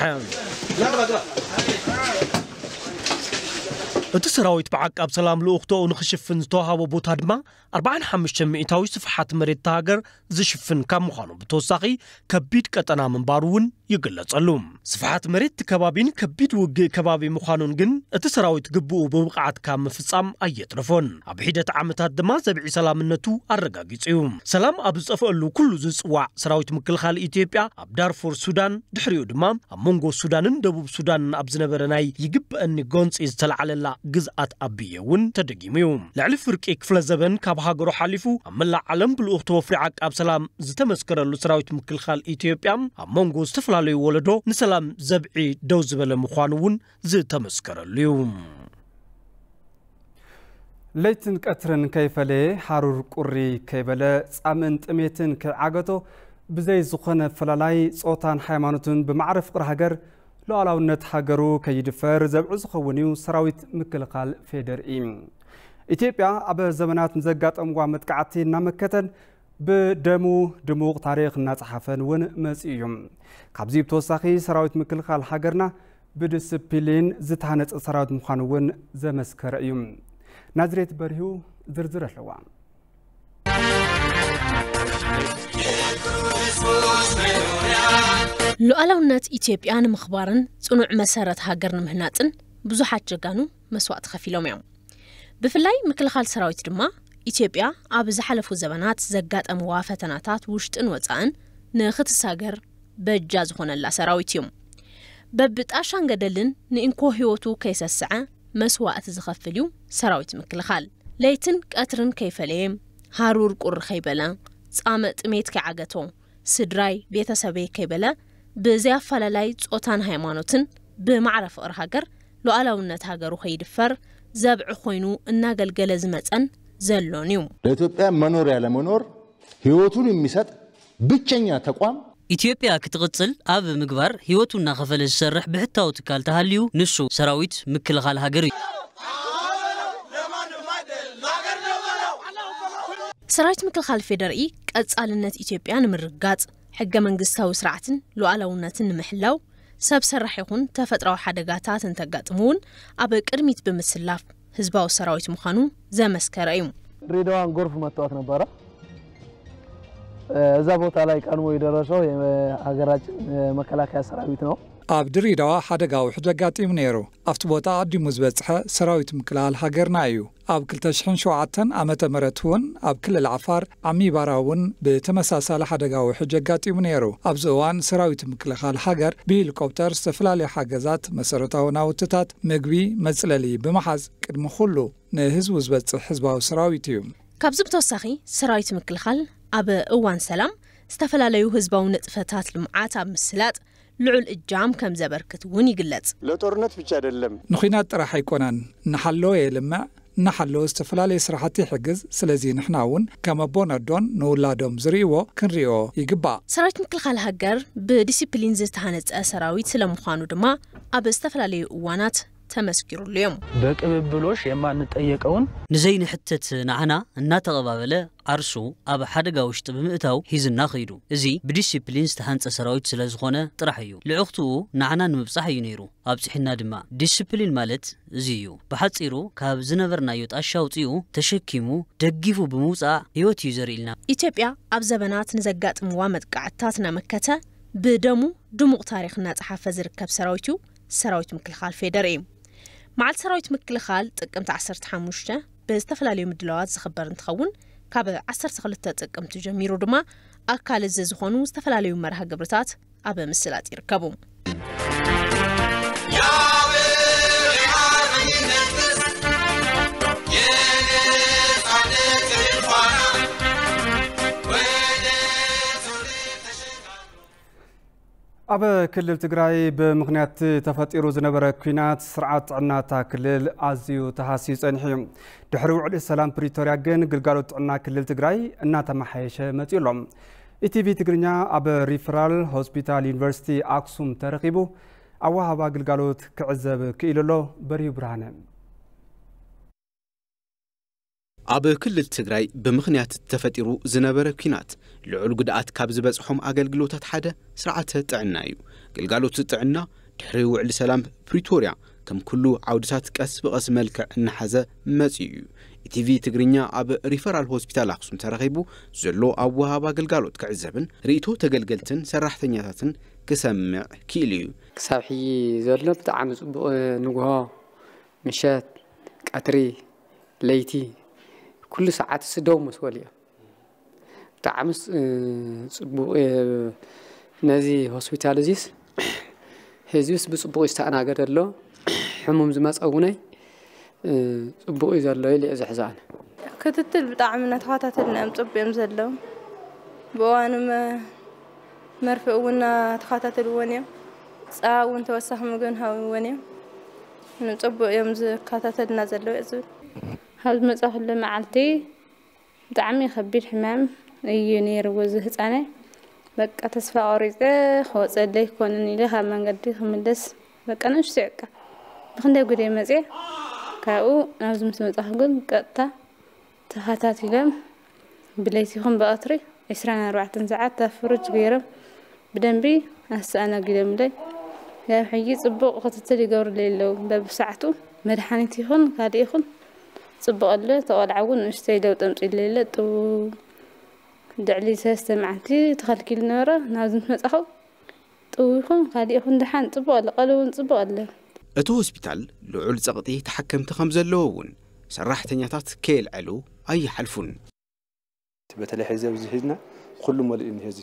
እቲ ሰራዊት ብዓቃብ ሰላም ልኡኽቶኡ ንኽሽፍን ዝተዋሃቦ ቦታ ድማ ኣርባዓን ሓሙሽተን ሚእታዊ ስፍሓት መሬት እታ ሃገር ዝሽፍን ካብ ምዃኑ ብተወሳኺ ከቢድ ቀጠና ምንባሩ እውን ይግለጸሉ። ስፍሓት መሬት እቲ ከባቢን ከቢድ ውግእ ከባቢ ምዃኑን ግን እቲ ሰራዊት ግብኡ ብብቕዓት ካብ ምፍጻም ኣየትረፎን። ኣብ ሒደት ዓመታት ድማ ዘብዒ ሰላምነቱ ኣረጋጊጹ እዩ። ሰላም ኣብ ዝጠፍአሉ ኩሉ ዝጽዋዕ ሰራዊት ምክልኻል ኢትዮጵያ ኣብ ዳርፉር ሱዳን፣ ድሕሪኡ ድማ ኣብ መንጎ ሱዳንን ደቡብ ሱዳንን ኣብ ዝነበረ ናይ ይግበአኒ ጎንጺ ዝተለዓለላ ግዝኣት ኣቢየ እውን ተደጊሙ እዩ። ልዕሊ ፍርቂ ክፍለ ዘበን ካብ ሃገሩ ሓሊፉ ኣብ መላእ ዓለም ብልኡኽ ተወፍሪ ዓቃብ ሰላም ዝተመስከረሉ ሰራዊት ምክልኻል ኢትዮጵያ ኣብ መንጎ ዝተፈላለዩ ወለዶ ንሰላም ዘብዒ ደው ዝበለ ምዃኑ እውን ዝተመስከረሉ እዩ። ለይትን ቀትርን ከይፈለየ፣ ሃሩር ቁሪ ከይበለ፣ ጻምእን ጥሜትን ከይዓገቶ፣ ብዘይ ዝኾነ ፈላላይ ጾታን ሃይማኖትን ብማዕረ ፍቕሪ ሃገር፣ ሉዓላውነት ሃገሩ ከይድፈር ዘብዒ ዝኸውን እዩ ሰራዊት ምክልኻል ፌደርኢ። ኢትዮጵያ ኣብ ዘመናት ንዘጋጠምዋ መጥቃዕቲ እናመከተን ብደሙ ድሙቕ ታሪኽ እናጸሓፈን እውን መጺኡ እዩ። ካብዚ ብተወሳኺ ሰራዊት ምክልኻል ሃገርና ብድስፕሊን ዝተሃነፀ ሰራዊት ምዃኑ እውን ዘመስከረ እዩ። ናዝሬት በሪሁ ዝርዝር ኣለዋ። ሉዓላውነት ኢትዮጵያ ንምኽባርን ፅኑዕ መሰረት ሃገር ንምህናፅን ብዙሓት ጀጋኑ መስዋእቲ ከፊሎም እዮም። ብፍላይ ምክልኻል ሰራዊት ድማ ኢትዮጵያ ኣብ ዝሓለፉ ዘበናት ዘጋጠምዋ ፈተናታት ውሽጥን ወፃእን ንኽትሳገር በጃ ዝኾነላ ሰራዊት እዩ። በብጣሻን ገደልን ንእንኮ ህይወቱ ከይሰስዐ መስዋእቲ ዝኸፍል እዩ ሰራዊት ምክልኻል። ለይትን ቀትርን ከይፈለየ፣ ሃሩር ቁሪ ከይበለ፣ ፃመ ጥሜት ከይዓገቶ፣ ስድራይ ቤተሰበይ ከይበለ ብዘይ ኣፈላላይ ጾታን ሃይማኖትን ብማዕረ ፍቕሪ ሃገር ሉዓላውነት ሃገሩ ከይድፈር ዘብዒ ኮይኑ እናገልገለ ዝመጸን ዘሎን እዩ። ለኢትዮጵያ መኖር ያለመኖር ህይወቱን የሚሰጥ ብቸኛ ተቋም ኢትዮጵያ ክትቕጽል ኣብ ምግባር ህይወቱ እናኸፈለ ዝሰርሕ ብሕታዊ ትካል ተሃልዩ ንሱ ሰራዊት ምክልኻል ሃገር እዩ። ሰራዊት ምክልኻል ፌደርኢ ቀጻልነት ኢትዮጵያ ንምርግጋጽ፣ ሕገ መንግስታዊ ስርዓትን ሉዓላውነትን ንምሕላው፣ ሰብ ሰራሕ ይኹን ተፈጥራዊ ሓደጋታት እንተጋጥሙ እውን ኣብ ቅድሚት ብምስላፍ ህዝባዊ ሰራዊት ምዃኑ ዘመስከረ እዩ። ድሬዳዋን ጎርፍ መጥቷት ነበረ። እዛ ቦታ ላይ ቀድሞ የደረሰው የሀገራችን መከላከያ ሰራዊት ነው። ኣብ ድሬዳዋ ሓደጋ ውሕጅ ኣጋጢሙ ነይሩ። ኣብቲ ቦታ ኣዲሙ ዝበፅሐ ሰራዊት ምክልኻል ሃገርና እዩ። ኣብ ክልተ ሽሕን ሸውዓተን ዓመተ ምህረት እውን ኣብ ክልል ዓፋር ዓሚባራ እውን ብተመሳሳሊ ሓደጋ ውሕጅ ኣጋጢሙ ነይሩ። ኣብዚ እዋን ሰራዊት ምክልኻል ሃገር ብሄሊኮፕተር ዝተፈላለዩ ሓገዛት፣ መሰረታዊ ናውትታት፣ ምግቢ፣ መፅለሊ ብምሓዝ ቅድሚ ኩሉ ንህዝቡ ዝበፅሕ ህዝባዊ ሰራዊት እዩ። ካብዚ ብተወሳኺ ሰራዊት ምክልኻል ኣብ እዋን ሰላም ዝተፈላለዩ ህዝባዊ ንጥፈታት ልምዓት ኣብ ምስላጥ ልዑል እጃም ከም ዘበርክት እውን ይግለጽ። ለጦርነት ብቻ አይደለም። ንኹናት ጥራሕ ኣይኮነን፣ እናሓለወ የልምዕ፣ እናሓለወ ዝተፈላለየ ስራሕቲ ይሕግዝ። ስለዚ ንሕና እውን ከም ኣቦን ኣዶን ንውላዶም ዝርእይዎ ክንርእዮ ይግባእ። ሰራዊት ምክልኻል ሃገር ብዲሲፕሊን ዝተሃነጸ ሰራዊት ስለምዃኑ ድማ ኣብ ዝተፈላለዩ እዋናት ተመስኪሩሉ እዮም። በቅብብሎሽ የማንጠየቀውን ንዘይንሕተት ንዓና እናተቐባበለ ዓርሱ ኣብ ሓደጋ ውሽጢ ብምእታው ሒዝና ከይዱ። እዚ ብዲሲፕሊን ዝተሃንጸ ሰራዊት ስለ ዝኾነ ጥራሕ እዩ። ልዕኽትኡ ንዓና ንምብጻሕ እዩ ነይሩ። ኣብጺሕና ድማ። ዲሲፕሊን ማለት እዚ እዩ። ብሓጺሩ ካብ ዝነበርናዮ ጣሻ ኣውጺኡ ተሸኪሙ ደጊፉ ብምውጻእ ህይወት እዩ ዘርኢልና። ኢትዮጵያ ኣብ ዘበናት ንዘጋጥምዋ መጥቃዕትታት እናመከተ ብደሙ ድሙቕ ታሪኽ እናጸሓፈ ዝርከብ ሰራዊት እዩ ሰራዊት ምክልኻል ፌዴሪ። መዓልቲ ሰራዊት ምክልኻል ጥቅምቲ ዓሰርተ ሓሙሽተ ብዝተፈላለዩ ምድላዋት ዝኽበር እንትኸውን ካብ ዓሰርተ ክልተ ጥቅምቲ ጀሚሩ ድማ ኣካል እዚ ዝኾኑ ዝተፈላለዩ መርሃ ግብርታት ኣብ ምስላጥ ይርከቡ። ኣብ ክልል ትግራይ ብምኽንያት ተፈጢሩ ዝነበረ ኲናት ስርዓት ጥዕና እታ ክልል ኣዝዩ ተሃስዩ ጸኒሑ እዩ። ድሕሪ ውዕሊ ሰላም ፕሪቶርያ ግን ግልጋሎት ጥዕና ክልል ትግራይ እናተመሓየሸ መጺኡ ኣሎ። ኢቲቪ ትግርኛ ኣብ ሪፈራል ሆስፒታል ዩኒቨርሲቲ ኣክሱም ተረኺቡ ኣወሃህባ ግልጋሎት ክዕዘብ ክኢሉ ኣሎ። በርሂ ብርሃነ። ኣብ ክልል ትግራይ ብምኽንያት ተፈጢሩ ዝነበረ ኲናት ልዑል ጉድኣት ካብ ዝበፅሖም ኣገልግሎታት ሓደ ስርዓተ ጥዕና እዩ። ግልጋሎት ጥዕና ድሕሪ ውዕሊ ሰላም ፕሪቶርያ ከም ኩሉ ዓውድታት ቀስ ብቐስ መልክዕ እናሓዘ መፂኡ እዩ። ኢቲቪ ትግርኛ ኣብ ሪፈራል ሆስፒታል ኣክሱም ተረኺቡ ዘሎ ኣወሃባ ግልጋሎት ክዕዘብን ርእይቶ ተገልገልትን ሰራሕተኛታትን ክሰምዕ ክኢሉ እዩ። ክሳብ ሕጂ ዘሎ ብጣዕሚ ፅቡቕ ንግሆ ምሸት፣ ቀትሪ፣ ለይቲ፣ ኩሉ ሰዓትስ ደው ምስ በሉ እዮም። ብጣዕሚ ፅቡቕ ነዚ ሆስፒታል እዚስ ህዝብስ ብፅቡቕ ይስተኣናገድ ኣሎ። ሕሙም ዝመፀ እውነይ ፅቡቕ እዩ ዘሎ ኢለ እየ ዝሕዞ ኣነ። ክትትል ብጣዕሚ እናተኸታተልና እዮም ፅቡቅ እዮም ዘለዉ። ብእዋኑ መርፍእ እውን እናተኸታተልዎን እዮም። ፀባ እውን ተወሳኺ ምግቢ ንሃብዎን እዮም። ንፅቡቅ እዮም ዝከታተልና ዘለዉ እየ ዝብል። ካብ ዝመፃኹሉ መዓልቲ ብጣዕሚ ከቢድ ሕማም እዩ ነይርዎ እዚ ህፃነይ። በቃ ተስፋ ቆሪፀ ክወፀለይ ክኮንን ኢለ ካብ መንገዲ ክምለስ በቃ ንእሽተይ በቃ ብክንደይ ጉደይ መፅየ። ካብኡ ናብዚ ምስ መፃኹ ግን ቀጥታ ተኸታቲሎም ብለይቲ ይኹን ብቐትሪ ዒስራን ኣርባዕተን ሰዓት ኣብ ፍርጅ ገይሮም ብደንቢ ኣስተኣናጊዶምለይ። ያብ ሕጂ ፅቡቕ ክትትል ይገብሩለይ ኣለዉ። በብሰዓቱ መድሓኒት ይኹን ካልእ ይኹን ፅቡቕ ኣሎ። ተቖልዓ እውን ንእሽተይ ለውጢ ኣምፂኡለይ ኣሎ። ጥው ድዕሊ ሰለስተ መዓልቲ ተኸልኪሉ ነበረ። ናብዚ ምስ መፃኹ ጥው ይኹን ካልእ ይኹን ደሓን ፅቡቕ ኣሎ። ቀልቡ እውን ፅቡቕ ኣሎ። እቲ ሆስፒታል ልዑል ፀቕጢ ተሓከምቲ ከም ዘለዎ እውን ሰራሕተኛታት ከየልዐሉ ኣይሓልፉን። በተለይ ሕዚ ኣብዚ ሒዝና ኩሉ መሊኡ እኒሀ እዚ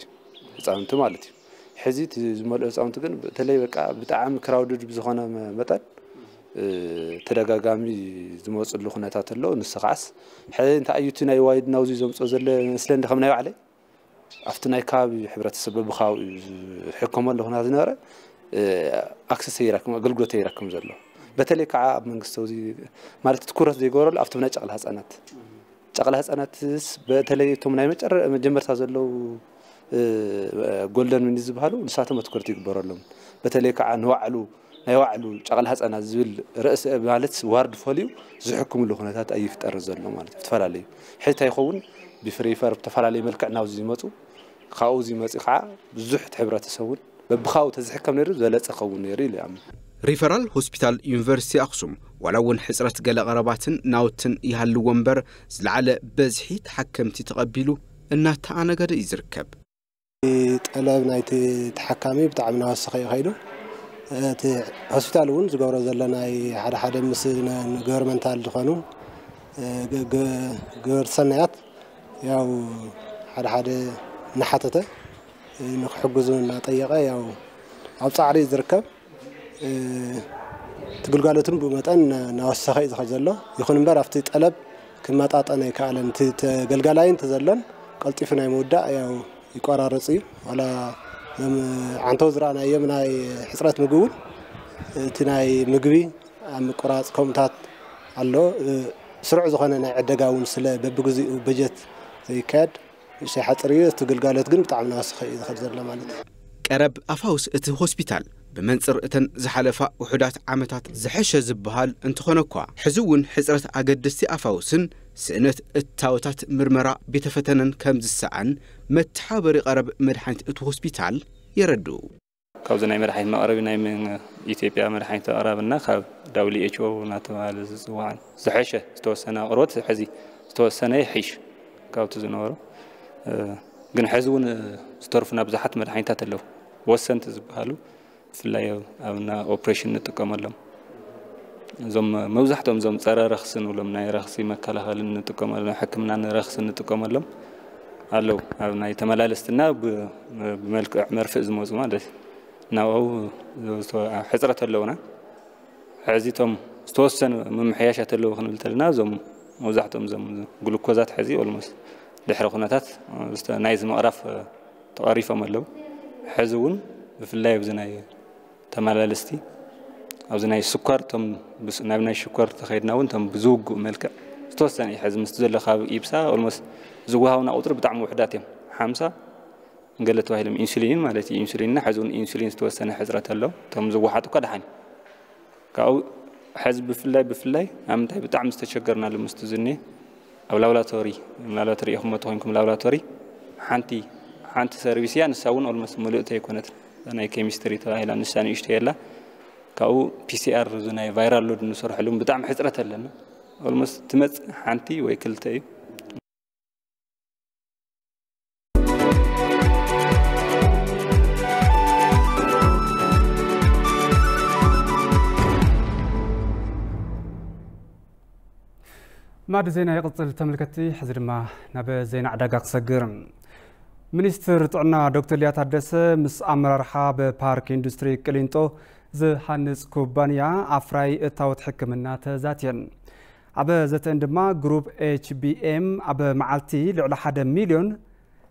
ህፃውንቲ ማለት እዩ። ሕዚ እቲ ዝመልኦ ህፃውንቲ ግን በተለይ በቃ ብጣዕሚ ክራውድድ ብዝኾነ መ- መጠን እ፣ ተደጋጋሚ ዝመፅሉ ኩነታት ኣሎ። ንሱ ከዓስ ሕዚ እንታይ እዩ እቲ ናይ ዋይድ ናውዚ ዘምፅኦ ዘሎ መስለኒ ከም ናይ ባዕለይ ኣብቲ ናይ ከባቢ ሕብረተሰብ በብኻብኡ እዩ ዝሕከመሉ ኩነታት ዝነበረ ኣክሰስ ኣይረክም ኣገልግሎት ኣይረክም ዘሎ። በተለይ ከዓ ኣብ መንግስቲ እዚ ማለት ትኩረት ዘይገበረሉ ኣብቶም ናይ ጨቕላ ህፃናት ጨቕላ ህፃናትስ በተለይ እቶም ናይ መጨረ መጀመርታ ዘለዉ ጎልደን ሚኒት ዝበሃሉ ንሳቶም ኣትኩረት ይግበረሎም። በተለይ ከዓ ንባዕሉ ናይ ባዕሉ ጨቕላ ህፃናት ዝብል ርእሲ ማለት ዋርድ ፈልዩ ዝሕክምሉ ኩነታት ኣይፍጠርን ዘሎ ማለት እዩ። ዝተፈላለዩ ሕዚ እንታይ ይኸውን ብፍሪፈር ብተፈላለየ መልክዕ ናብዚ ዝመፁ ካብኡ ዝመፅእ ከዓ ብዙሕ እቲ ሕብረተሰብ እውን በብኻብኡ ተዝሕከም ነይሩ ዝበለፀ ክኸውን ነይሩ ኢሉ ይኣምን። ሪፈራል ሆስፒታል ዩኒቨርሲቲ ኣክሱም ዋላ እውን ሕፅረት ገለ ቀረባትን ናውትን ይሃልዎ እምበር፣ ዝለዓለ በዝሒ ተሓከምቲ ተቐቢሉ እናተኣናገደ እዩ ዝርከብ። ጠለብ ናይቲ ተሓካሚ ብጣዕሚ እናወሰኸ እዩ ከይዱ። እቲ ሆስፒታል እውን ዝገብሮ ዘሎ ናይ ሓደ ሓደ ምስ ገቨርመንታል ዝኾኑ ገበርቲ ሰናያት ያው ሓደ ሓደ እናሓተተ ንክሕግዙ እናጠየቐ ያው ኣብ ፃዕሪ እዩ ዝርከብ። እቲ ግልጋሎትን ብመጠን እናወሰኸ እዩ ዝኸድ ዘሎ። ይኹን እምበር ኣብቲ ጠለብ ክመጣጠን ኣይከኣለን። እቲ ተገልጋላይ እንተዘሎን ቀልጢፉ ናይ ምውዳእ ያው ይቆራረፅ እዩ። ዋላ ዞም ዓንተው ዝረኣናዮም ናይ ሕፅረት ምግቢ እውን እቲ ናይ ምግቢ ኣብ ምቁራፅ ከምኡታት ኣሎ። ስሩዕ ዝኾነ ናይ ዕደጋ እውን ስለ በብግዚኡ በጀት ዘይካየድ ንእሽተይ ሓፅር እዩ። እቲ ግልጋሎት ግን ብጣዕሚ እናወሰኸ እዩ ዝኸድ ዘሎ ማለት እዩ። ቀረብ ኣፋውስ እቲ ሆስፒታል ብመንፅር እተን ዝሓለፋ ውሑዳት ዓመታት ዝሐሸ ዝበሃል እንተኾነ እኳ፣ ሕዚ እውን ሕፅረት ኣገደስቲ ኣፋውስን ስእነት እታወታት ምርመራ ቤተፈተነን ከም ዝሰኣን መተሓበሪ ቀረብ መድሓኒት እቲ ሆስፒታል የረድኡ። ካብዚ ናይ መድሓኒት መቕረቢ ናይ ኢትዮጵያ መድሓኒት ኣቕራብና ካብ ዳብሊው ኤች ኦ እናተባሃለ ዝፅዋዕን ዝሐሸ ዝተወሰነ ኣቕርቦት ሕዚ ዝተወሰነ ይሕሽ ካብቲ ዝነበሮ። ግን ሕዚ እውን ዝተርፉና ብዙሓት መድሓኒታት ኣለዉ። ወሰንቲ ዝበሃሉ ብፍላይ ኣብና ኦፕሬሽን ንጥቀመሎም እዞም መብዛሕትኦም እዞም ፀረ ረኽሲ ንብሎም ናይ ረኽሲ መከላኸልን ንጥቀመሎም ሕክምና ንረኽሲ ንጥቀመሎም ኣለዉ። ኣብ ናይ ተመላለስትና ብመልክዕ መርፍእ ዝመፁ ማለት እዩ። ናብኡ ሕፅረት ኣለውና። ሕዚ እቶም ዝተወሰኑ ምምሕያሻት ኣለዉ ክንብል ተለና እዞም መብዛሕትኦም እዞም ግሉኮዛት ሕዚ ኦልሞስ ድሕሪ ኩነታት ናይዚ ምቕራፍ ተቐሪፎም ኣለዉ። ሕዚ እውን ብፍላይ ኣብዚ ናይ ተመላለስቲ ኣብዚ ናይ ስኳር እቶም ናብ ናይ ሽኮር ተኸይድና እውን እቶም ብዝውግኡ መልክዕ ዝተወሰነ እዩ። ሕዚ ምስቲ ዘሎ ካብ ኢብሳ ኦልሞስ ዝወሃቡና ቁፅሪ ብጣዕሚ ውሕዳት እዮም። ሓምሳ ገለ ተባሂሎም ኢንሱሊን ማለት እዩ። ኢንሱሊንና ሕዚ እውን ኢንሱሊን ዝተወሰነ ሕፅረት ኣሎ። እቶም ዝወሓጡ እኳ ደሓን ካብኡ ሕዚ ብፍላይ ብፍላይ ኣብ ምንታይ ብጣዕሚ ዝተሸገርናሉ ምስቲ ዝኒ ኣብ ላብራቶሪ ምናልባት ሪኢኹሞ ተኾይንኩም ላብራቶሪ ሓንቲ ሓንቲ ሰርቪስ እያ። ንሳ እውን ኦልሞስት ምልእቲ ኣይኮነትን። ናይ ኬሚስትሪ ተባሂላ ንሳ ንእሽቶ የላ። ካብኡ ፒሲኣር እዚ ናይ ቫይራል ሎድ ንሰርሐሉ እውን ብጣዕሚ ሕፅረት ኣለና። ኦልሞስት ትመፅእ ሓንቲ ወይ ክልተ እዩ። ማዕዲ ዜና ይቕፅል ተመልከትቲ። ሕዚ ድማ ናብ ዜና ዕዳጋ ክሰግር። ሚኒስትር ጥዕና ዶክተር ሊያ ታደሰ ምስ ኣመራርሓ ብፓርክ ኢንዱስትሪ ቅሊንጦ ዝሃንፅ ኩባንያ ኣፍራይ እታወት ሕክምና ተዛትየን። ኣብ ዘተን ድማ ግሩፕ ኤች ቢ ኤም ኣብ መዓልቲ ልዕሊ ሓደ ሚልዮን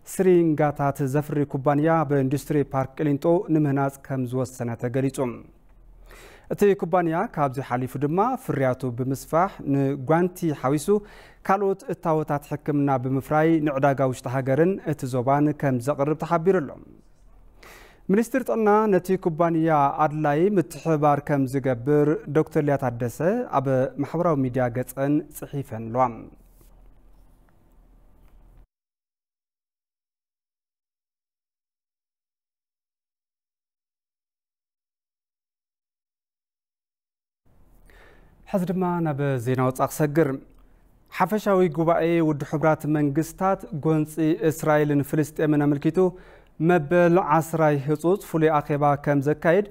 ስሪንጋታት ዘፍሪ ኩባንያ ብኢንዱስትሪ ፓርክ ቅሊንጦ ንምህናፅ ከም ዝወሰነ ተገሊፁ። እቲ ኩባንያ ካብዚ ሓሊፉ ድማ ፍርያቱ ብምስፋሕ ንጓንቲ ሓዊሱ ካልኦት እታወታት ሕክምና ብምፍራይ ንዕዳጋ ውሽጢ ሃገርን እቲ ዞባን ከም ዘቕርብ ተሓቢሩ ኣሎ። ሚኒስትር ጥዕና ነቲ ኩባንያ ኣድላይ ምትሕብባር ከም ዝገብር ዶክተር ሊያ ታደሰ ኣብ ማሕበራዊ ሚድያ ገፀን ፅሒፈን ኣለዋ። ሕዚ ድማ ናብ ዜና ወፃኢ ክሰግር። ሓፈሻዊ ጉባኤ ውድብ ሕቡራት መንግስታት ጎንፂ እስራኤልን ፍልስጤምን ኣመልኪቱ መበል ዓስራይ ህፁፅ ፍሉይ ኣኼባ ከም ዘካይድ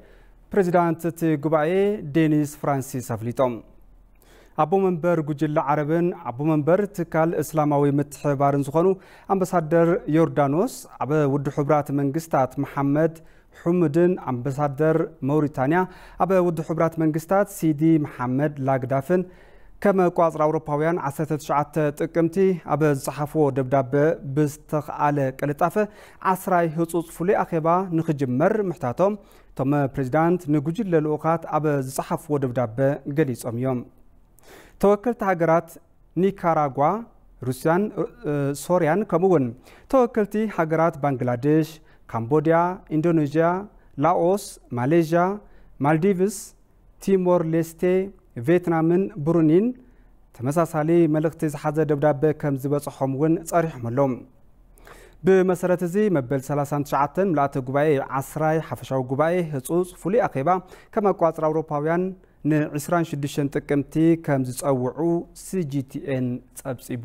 ፕሬዚዳንት እቲ ጉባኤ ዴኒስ ፍራንሲስ ኣፍሊጦም። ኣቦ መንበር ጉጅለ ዓረብን ኣቦ መንበር ትካል እስላማዊ ምትሕብባርን ዝኾኑ ኣምባሳደር ዮርዳኖስ ኣብ ውድብ ሕቡራት መንግስታት መሓመድ ሑምድን ኣምባሳደር መውሪታንያ ኣብ ውድብ ሕቡራት መንግስታት ሲዲ መሓመድ ላግዳፍን ከም ኣቋፅራ ኣውሮፓውያን ዓሰርተ ትሽዓተ ጥቅምቲ ኣብ ዝፀሓፍዎ ደብዳበ ብዝተኽኣለ ቅልጣፈ ዓስራይ ህፁፅ ፍሉይ ኣኼባ ንክጅመር ምሕታቶም እቶም ፕሬዚዳንት ንጉጅለ ልኡኻት ኣብ ዝፀሓፍዎ ደብዳበ ገሊፆም እዮም። ተወከልቲ ሃገራት ኒካራጓ፣ ሩስያን ሶርያን ከምኡ እውን ተወከልቲ ሃገራት ባንግላዴሽ፣ ካምቦድያ፣ ኢንዶኔዥያ፣ ላኦስ፣ ማሌዥያ፣ ማልዲቭስ፣ ቲሞር ሌስቴ፣ ቬትናምን ብሩኒን ተመሳሳሊ መልእኽቲ ዝሓዘ ደብዳበ ከም ዝበፅሖም እውን ፀሪሖም ኣለዉ። ብመሰረት እዚ መበል ሰላሳን ትሽዓተን ምልኣተ ጉባኤ ዓስራይ ሓፈሻዊ ጉባኤ ህፁፅ ፍሉይ ኣኼባ ከም ኣቋፅራ ኣውሮፓውያን ን26 ጥቅምቲ ከም ዝጸውዑ CGTN ጸብጺቡ።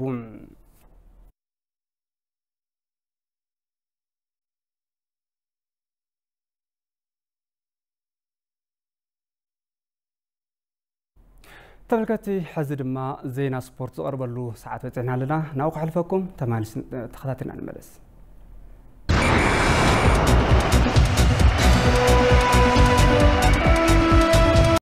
ተመልከቲ፣ ሕዚ ድማ ዜና ስፖርት ዝቐርበሉ ሰዓት በጺሕና ኣለና። ናብኡ ከሕልፈኩም፣ ተማሊስ-፣ ተኸታተልና ንመለስ።